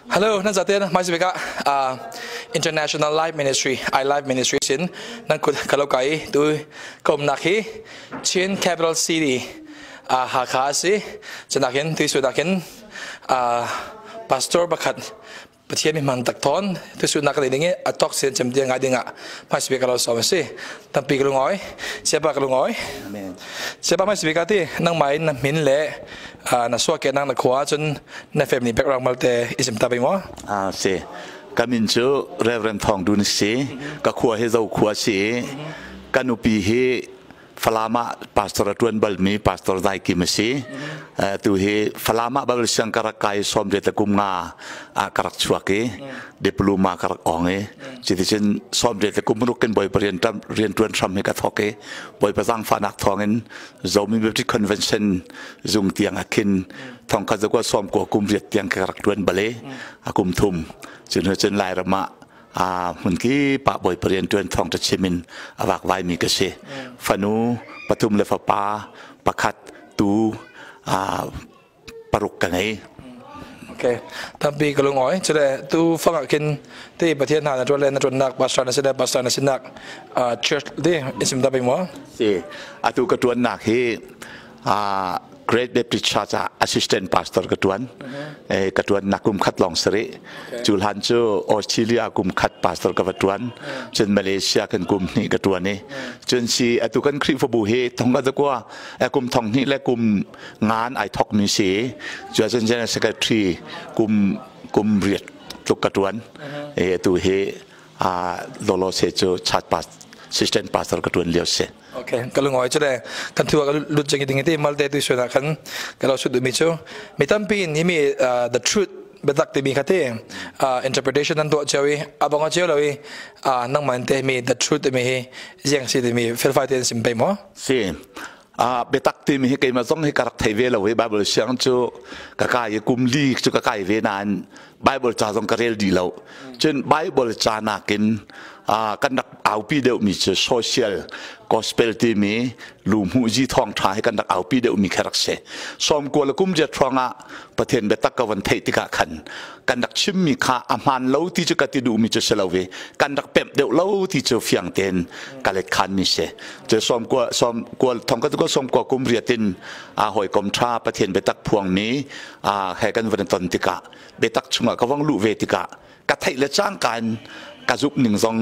Hello, nan zaten mai sibika International Life Ministry, I Life Ministry sin nan kut kalo kai tu kom nak hi Chin Capital City Hakha si chanakin tu su nakin pastor pakhat Pathian mi hman tak thawn tusunak ka ding i a tok sin cem tiang ngai dingah hmaisbe ka lo som si tampi ka lungawi siapa ka lungawi Amen. Siapa hmaisbe ka ti nang mai na min le na suak ke nang na khua cun na family background malte isim ta bai mo Ah si. Ka min cu Reverend Thong Dun si. Ka khua hi zo khua si. Ka nupi hi Falam ah pastor a ṭuan balmi pastor Zai Kim a si. Tu hi Falam ah Bible siang ka rak kai sawm te kum nga ah ka rak chuak i diploma ka rak ong i cuticun sawm te kum ruk in Bawipa rian rian ṭuan hram hi ka thawk i Bawipa zaangfahnak thawngin Zomi Baptist Convention zung tiang ah khin thong khat zakua sawm kua kum riat tiang ka rak ṭuan bal i a kum thum cun cun Lairam ah a hmun kip ah Bawipa rian ṭuan thawngṭha chim in a vakvaimi ka si. Fanu pathum le fapa pakhat tu paruk ka ngei. Okay. Tampi ka lungawi. Cule tu fang ah khin ti Pathian hna na ṭuan le na ṭuannak pastor na si le pastor na sinak church ti isim ta bing maw? Si. Atu ka ṭuannak hi Great Baptist Church ah assistant pastor ka tuan. Ka tuan nak kum khat long sari. Cu hlan cu Australia kum khat pastor ka va tuan. Cun Malaysia kan kum hnih ka tuan i. Cun si atu kan Khrihfabu hi thong ka kwa kum thong hnih le kum ngan ai thok mi si. Cu cun General Secretary kum kum riat tluk ka tuan. E atu hi lolo se cu church assistant pastor ka tuan lio si. Okay, ka lungoi chu le kan thua ka lut chang ding ti malte tu suna khan ka lo su mi chu mi tampi in mi the truth betak ti mi khate interpretation an to chawi abanga cheu lo i nang man te mi the truth mi hi jiang si ti mi felfai ten sim pe mo si biatak ti mi hi keimah zong hi ka rak thei ve lo hi Bible siang cu ka kai i kum li cu ka kai ve nain Bible ca zong ka rel dih lo cun Bible ca nakin kan rak aupi deuhmi cu social gospel timi luhmuhzi thawngṭha hi kan rak aupi deuhmi kha rak si sawmkua le kum riat hrawngah Pathian biatak ka van theih tikah khan kan rak chimmi kha a hmaan lo ti cu ka ti duhmi cu si lo i kan rak pemh deuh lo ti cu fiang tein ka let khanmi si cu sawmkua sawmkua thong ka tu sawmkua kum riat in a hawikom ṭha Pathian biatak phuangmi he kan van ton tikah biatak chungah ka vong luh ve tikah ka theih le cangka in ka zumh ning zong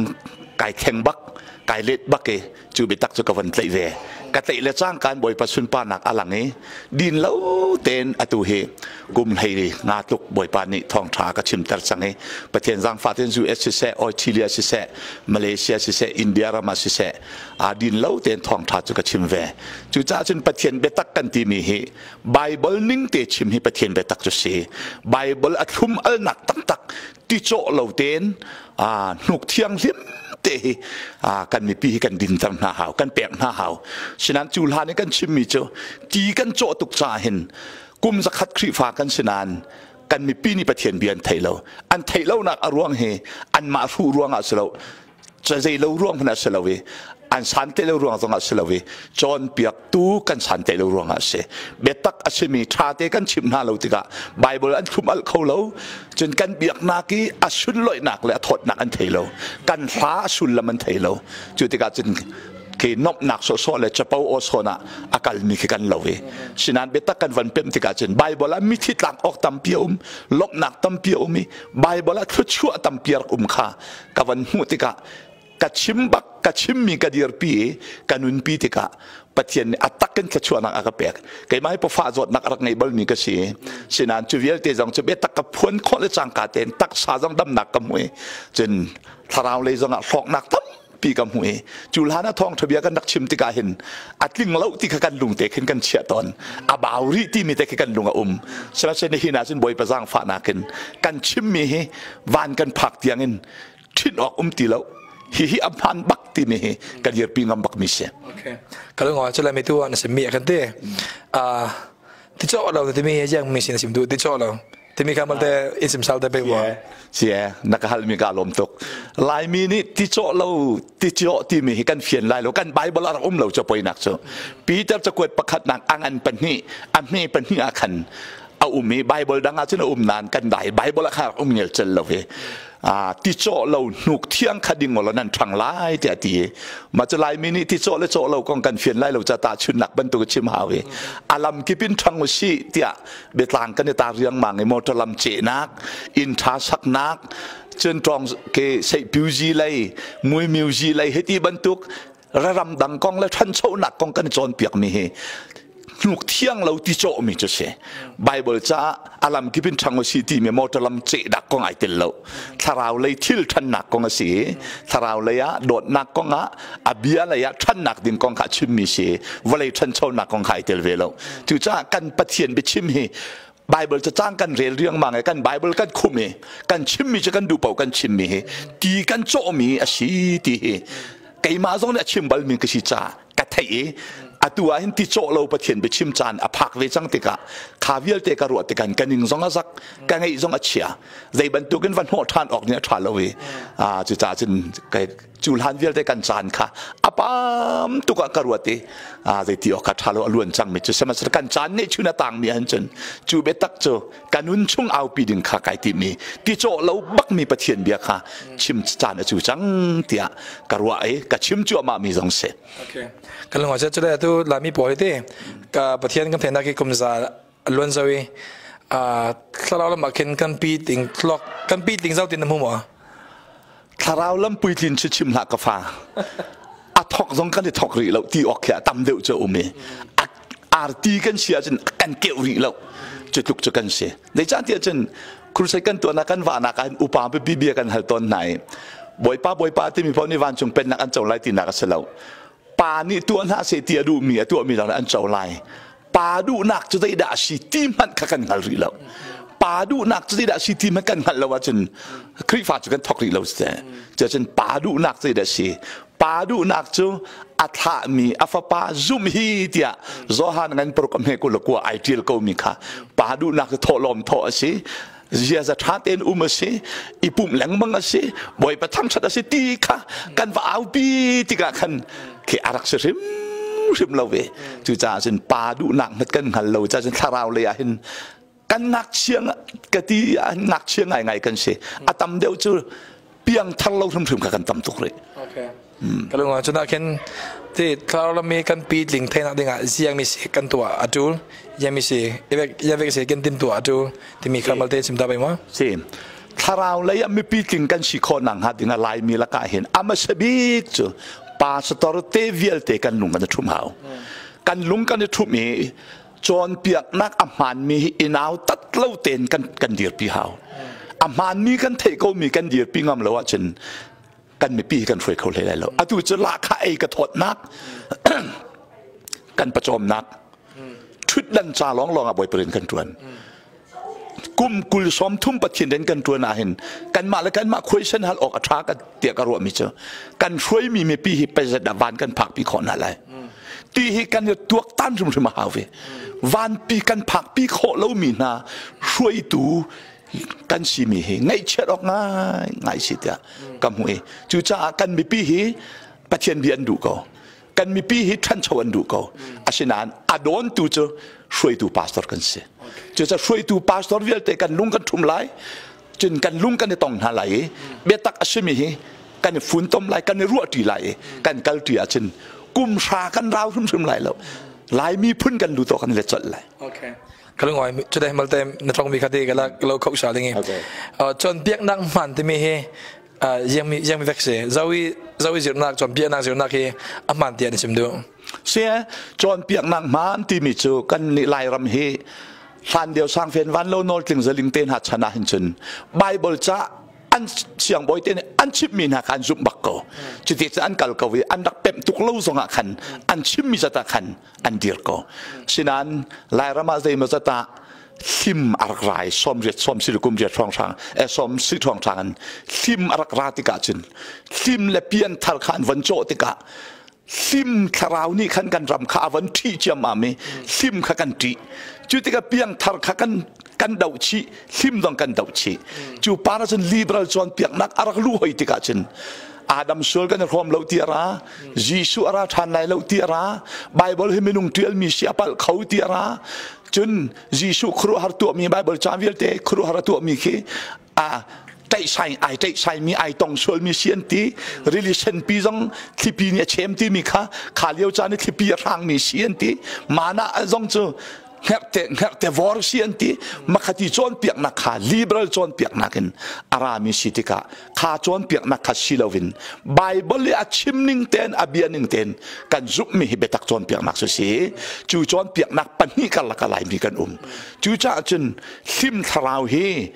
kai thleng bak kai let bak i cu biatak cu ka van tlaih ve ka tlaih le cangka in Bawipa sunparnak a lang i din lo tein atu hi kum hlei nga tluk Bawipa nih thawngṭha ka chimter cang i Pathian zaangfah tein US siseh Australia siseh Malaysia siseh India ram ah siseh aa din lo tein thawngṭha cu ka chim ve cucaah cun Pathian biatak kan timi hi Bible ning te chim hi Pathian biatak cu si. Bible a thlum alnak taktak ti cawh lo tein hnuk thianghlim te hi kan mipi hi kan dinter hna hau, kan pek hna hau. Sinan cu hlan i kan chimmi cu ti kan cawh tuk caah hin kum zakhat Khrihfa kan si nain kan mipi nih Pathian bia an thei lo. An theih lonak a ruang hi anmah hruh ruangah si lo. Zei lo ruang hmanh ah si lo i an san te lo ruang zongah si lo i cawnpiaktu kan san te lo ruangah a si. Biatak a simi ṭha te kan chimh hna lo tikah Bible an thlum alh kho lo. Cun kan biaknak i a sunlawihnak le a thawtnak an thei lo. Kan hla a sullam an thei lo. Cu tikah cun khi nomhnak sawhsawh le capo aw sawn ah a kalmi khi kan lo i sinan biatak kan van pemh tikah cun Bible ah mithi tlak awk tampi a um lawmhnak tampi a um i Bible ah thluachuah tampi a rak um kha ka van hmuh tikah ka chim bak ka chimmi ka dirpi i ka nunpi tikah Pathian nih a tak in thluachuahnak a ka pek keimah hi pafa zawtnak a rak ngei balmi ka si sinain cu vialte zong cu biatak ka phuan khawh le cangka tein taksa zong damnak ka hmu i cun thlarau lei zong ah hlawknak tam pi ka hmu i cu hlan ah thawngṭha bia kan rak chim tikah hin a tling lo ti kha kan lung te khin kan chiah tawn a bau rih timi te khi kan lung a um sihmanhsehlaw nihin ah cun Bawipa zaangfahnak in kan chimmi hi van kan phak tiang in ṭhinh awk um ti lo hihi a hmaan bak timi hi kan dirpi ngam bak mi si. Okay. Kalau ngoi chu lai mi tu an sim mi kan ti. Ah ti cho lo ti mi yang mi sin sim du ti cho lo. Timi kha malte in sim sal te pe wa. Si na ka hal mi ka lawm tuk. Laimi nih ti cawh lo ti cawh timi hi kan fian lai lo kan Bible a rak um lo cu poinak cu. Peter cakuat pakhat nak angan pahnih a hme pahnih ah khan A um i Bible dang ah cun a um nain kan dai Bible ah khan um ngel cel lo hi. Ti cawh lo hnuk thiang kha ding law nan ṭhang lai tiah ti i mah cu Laimi nih ti cawh le cawh lo kong kan fian lai lo ca tahchunnak bantuk chim hau i a lam kip in ṭhang u sih tiah biatlang kan i tar riangmang i motor lam cehnak, inn ṭha saknak, cun ṭawng ke seihpiuzi lei, muimiuzi lei hiti bantuk ram dang kong le ṭhanchonak kong kan i cawnpiakmi hi hnuk thiang lo ti cawhmi cu si. Bible caah a lam kip in ṭhang u si timi motor lam cehnak kong ai tel lo. Thlarau lei thil ṭhannak kong a si i thlarau lei ah dawtnak kong ah a bia lei ah ṭhannak ding kong kha a chimmi si. Vawlei ṭhanchonak kong kha ai tel ve lo. Cucaah kan Pathian biachim hi Bible cacang kan rel riangmang i kan Bible kan khum i kan chimmi cu kan duh paoh kan chimmi hi ti kan cawhmi a si ti hi keimah zong nih a chim balmi ka si caah ka theih i atu ah hin ti cawh lo Pathian biachim caan a phak ve cang tikah kha vialte ka ruah tikah ka ning zong a zak, ka ngeih zong a chia, zei bantukin va hnawh ṭhan awk nih a ṭha lo i cucaah cun cu hlan vialte kan caan kha a pam tuk ah ka ruat i zeiti awk kha ṭha lo, a luan cangmi cu sihmanhsehlaw kan caan nih chun a tangmi ahhin cun cu biatak cu ka nun chung aupi ding kha kai timmi ti cawh lo bakmi Pathian bia kha chim caan a cu cang tiah ka ruah i ka chim cuahmah mi zong si. Okay. Kan lung ah cu le atu Laimi pawl hi te ka Pathian kan theihnak hi kum za luan zo i thlarau lam ah khin kan pi ting tlok kan pi ting zau tin na hmu maw? Thlarau lam puitlin cu chim hlah, ka fa. A thok zong kan i thok rih lo ti awk khi a tam deuh cu um i arti kan si ahcun kan keuh rih lo cu tluk cu kan si. Zeicahtiah cun crusade kan tuahnak kan vahnak ah upa biapi bia kan hal tawn hna i Bawipa, Bawipa timi paoh nih vancung pennak an co lai tinak a si lo. Pa nih tuah hna seh ti a duhmi a tuahmi lawng an co lai. Pa duhnak cu zeidah a si ti hmanh kha kan hngal rih lo. Pa duhnak cu zeidah a si ti hmanh kan hngalh lo ahcun Khrihfa cu kan thok rih lo si. Cucun pa duhnak zeidah a si? Pa duhnak cu a thlahmi a fapa zumh hi tiah Johan ngan paruk a hme 21 ai ṭial komi kha pa duhnak cu thawhlawm thawh a si, ziaza ṭha tein um a si, i pumh lengmang a si, Bawipa thangṭhat a si ti kha kan va aupi tikah khan khi a rak si hrim hrim lo ve. Cucaah cun pa duhnak hmat kan hngal lo caah cun thlarau lei ah hin kan ngakchia ka ti ngakchia ngaingai kan si. A tam deuh cu piangthar lo hrimhrim kha kan tam tuk rih. Okay. Ka lung ah cun ah khin ti thlarau lami kan pi tling thenak dingah ziang mi si kan tuah a tul yami si yavek si kan tim tuah a tul timi kha malte chim ta bai ma? Si, thlarau lei ah mipi tling kan si khawh nak hnga ding ah Laimi lakah hin ama sabik cu pastor te vialte kan lung kan i ṭhum hau. Kan lung kan i ṭhum i cawnpiaknak a hmaanmi hi i nautat lo tein kan dirpi hau. A hmaanmi kan theih komi kan dirpi ngam lo ahcun kan mipi hi kan hruai kho hlei lai lo. Atu cu lahkhah ei ka thawtnak, kan pawcawmnak, ṭhutdan ca lawnglawng ah Bawipa rian kan ṭuan. Kum 30 Pathian rian kan ṭuan ahhin kanmah le kanmah khuaisan hal awk a ṭha ka tiah ka ruahmi cu kan hruaimi mipi hi pezet ah van kan phakpi khawh hna lai ti hi kan i tuaktan hrimhrim a hau ve. Vanpi kan phakpi khawh lomi hna hruaitu kan simi hi ngaihchiat awk ngai ngai si tiah ka hmuh i cucaah kan mipi hi Pathian bia an duh ko, kan mipi hi ṭhancho an duh ko. Asinain a dawntu cu hruaitu pastor kan si. Cucaah hruaitu pastor vialte kan lung kan ṭhum lai, cun kan lung kan i tong hna lai i biatak a simi hi kan i funtom lai, kan i ruahṭi lai i kan kalṭi ahcun kum hra kan rau hrimhrim lai lo. Laimi phun kan lu to kan let colh lai. Okay. Kalungoi chudai malte na tong mi khati kala lo khok sha dingi. Chon biak nak man timi hi yang mi vek si zawi zawi zirnak chon biak nak zirnak hi a man ti an sim du. Se chon piak nak man ti mi chu kan ni Lairam hi hlan deu sang fen van lo nol tling zaling te hna chana hin chun Bible cha an siangbawi te nih an chimmi hna kha an zumh bak ko. Cuti cu an kal ko i an rak pemh tuk lo zongah khan an chimmi zat ah khan an dir ko. Sinain Lairam ah zeimaw zat ah hlim a rak rai 80 60 kum riat hrawnghrang 60 hrawnghrang in hlim a rak ra tikah cun hlim le pian thar kha an von cawh tikah hlim thlarau nih khan kan ram kha a von ṭhih ciammam i hlim kha kan ṭih. Cu tikah piangthar kha kan doh chih, hlim zong kan doh chih. Cu par ah cun liberal cawnpiaknak a rak luh hoi tikah cun Adam sual kan i hrawm lo ti a ra, Jesuh a ra ṭhan lai lo ti a ra, Bible hi minung ṭialmi si a palh kho ti a ra. Cun Jesuh khuaruahhar tuahmi Bible ca vialte khuaruahhar a tuahmi khi a tlaihsai ai tlaihsaimi ai tong sualmi si an ti. Rili senpi zong thlipi nih a chem timi kha kha lio caan i thlipi a hrangmi si an ti. Mana zong cu hngerhte hngerhte vor si an ti. Makhati cawnpiaknak kha liberal cawnpiaknak in a rami si tikah kha cawnpiaknak kha si loin Bible i a chim ning tein a bia ning tein kan zumhmi hi biatak cawnpiaknak cu si. Cu cawnpiaknak pahnih karlak ah Laimi kan um. Cucaah cun hlim thlarau hi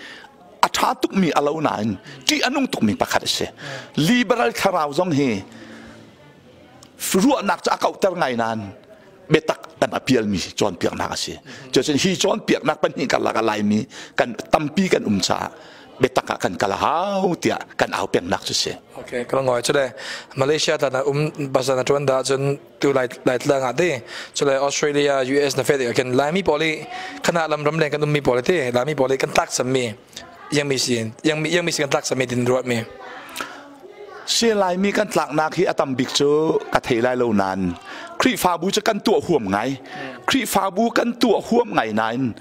a ṭha tukmi a lo nain ṭih a nung tukmi pakhat a si. Liberal thlarau zong hi ruahnak cu a kauhter ngai nain biatak lam a pialmi cawnpiaknak a si. Cucun hi cawnpiaknak pahnih karlak ah Laimi kan tampi kan um caah biatak ah kan kal a hau tiah kan au pengnak cu si. Okay, ka ngoi chu le Malaysia ta na um basa na tuan da cun tu lai lai tlang ah te chu le Australia US na fe te kan Laimi pawl i khana lam ram leng kan um mi pawl te Laimi pawl i kan tlak sam mi yang mi si yang mi yang mi si kan tlak sam mi tin ruat mi. Si Laimi kan tlaknak hi a tam bik cu ka thei lai lo nain Khrihfabu cu kan tuah huam ngai. Khrihfabu kan tuah huam ngai nain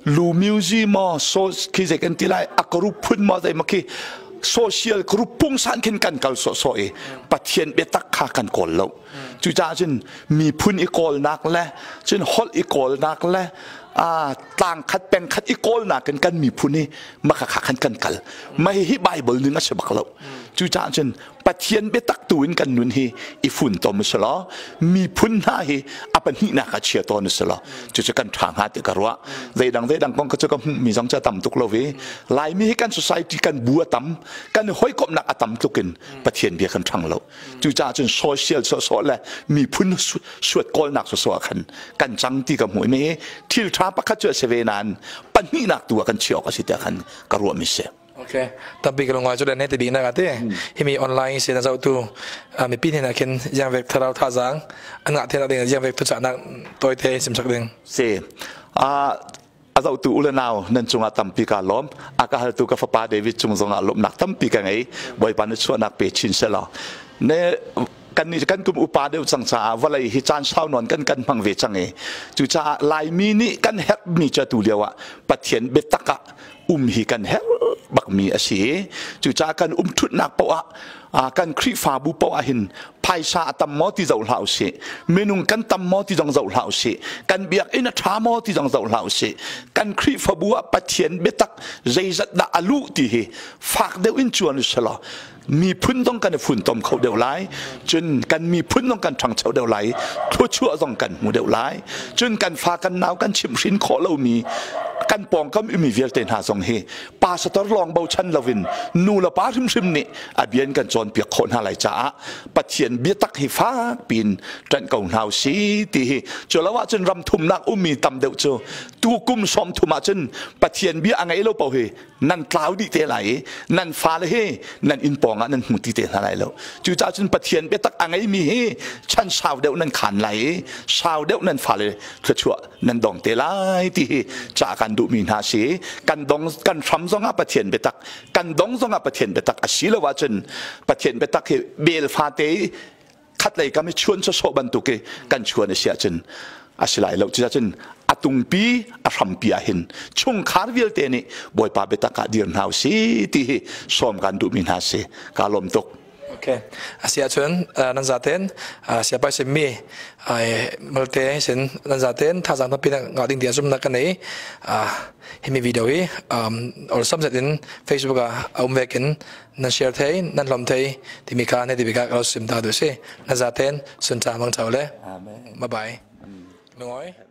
lu music maw so khi zei kan ti lai a group phun maw zei ma khi social group pungsan khin kan kal sawhsawh i Pathian biatak kha kan kawl lo. Cucaah cun miphun i kawlnak le cun holh i kawlnak le tlang khat peng khat i kawlnak in kan miphun hi maka kha khan kan kal. Mah hi Bible ning a si bak lo. Cucaah cun Pathian biatak tu in kan nun hi i funtom a si lo. Miphun hna hi a pahnihnak ah chia tawn a si lo. Cucu kan ṭha hnga ti ka ruah. Zeidang zeidang kong ka cu ka hmuhmi zong cu a tam tuk lo i Laimi hi kan society kan bu a tam, kan hawikomhnak a tam tluk in Pathian bia kan ṭhang lo. Cucaah cun social sawhsawh le miphun suat kawlnak sawhsawh ah khan kan cang ti ka hmuh i thil ṭha pakhat cu a si ve nain pahnihnak tu ah kan chiah awk a si tiah khan ka ruahmi si. Okay. Tampi ka lungai cu le ne ti dih na te. Himi online sin a zohtu mipi hna khin yang vek tharau thazaang an ngah thena ding yang vek tu chahnak toite sim sak ding. Si. A zohtu u le nau nan cungah tampi ka lawm. A ka haltu ka fapa David cung zongah lawmhnak tampi ka ngei. Bawipa na chuahnak pe chin selaw. Ne kan nih kan kum upa deuh cang caah vawlei hi caan sau nawn kan kan hmang ve cang i cucaah Laimi nih kan herhmi cu atu lio ah Pathian biatak ah um hi kan herh bakmi a si i cucaah kan um ṭhutnak paoh ah kan Khrihfabu paoh ah hin phaisa a tam maw ti zoh hlah usih, minung kan tam maw ti zong zoh hlah usih, kan biakinn a ṭha maw ti zong zoh hlah usih, kan Khrihfabu ah Pathian biatak zeizat dah a luh ti hi fak deuh in cuan usih law miphun zong kan i funtom kho deuh lai, cun kan miphun zong kan ṭhangcho deuh lai, thluachuah zong kan hmu deuh lai, cun kan fa kan nau kan chimhhrin khawh lomi kan pawngkam umi vialte hna zong hi pastor lawng bochan loin nu le pa hrimhrim nih a bia in kan cawnpiak khawh hna lai caah Pathian biatak hi fak piin ṭanh ko hna usih ti hi. Cu lo ahcun ram thumnak ummi tam deuh cu tu kum 30 ahcun Pathian bia a ngei lo paoh hi nan tlau dih te lai i nan fale hi nan inn pawng ah nan hmu ti te hna lai lo. Cucaah cun Pathian biatak a ngeimi hi chan sau deuh nan khan lai i sau deuh nan fale thluachuah nan dong te lai ti hi ca kan duhmi hna si. Kan dong kan hram zong ah Pathian biatak, kan dong zong ah Pathian biatak a si lo ahcun Pathian biatak hi bel fate khatlei kam i chuan sawsawh bantuk i kan chuan a si ahcun a si lai lo. Cucun a tungpi a hrampi ah hin chungkhar vialte nih Bawipa biatak ah dir hna usih ti hi sawm kan duhmi hna si. Kaa lawm tuk. Okay. A si ahcun nan zaten siapai simmi malte sin nan zaten thazaang tampi ngah ding tiah zumnak kan nei. Himi video hi olsam zet in Facebook ah a um vekin nan share thei, nan hlom thei timi kha ne timi kha ka sim ta du si. Na zaten sun cha mang chau le. Amen. Bye bye. Lungoi.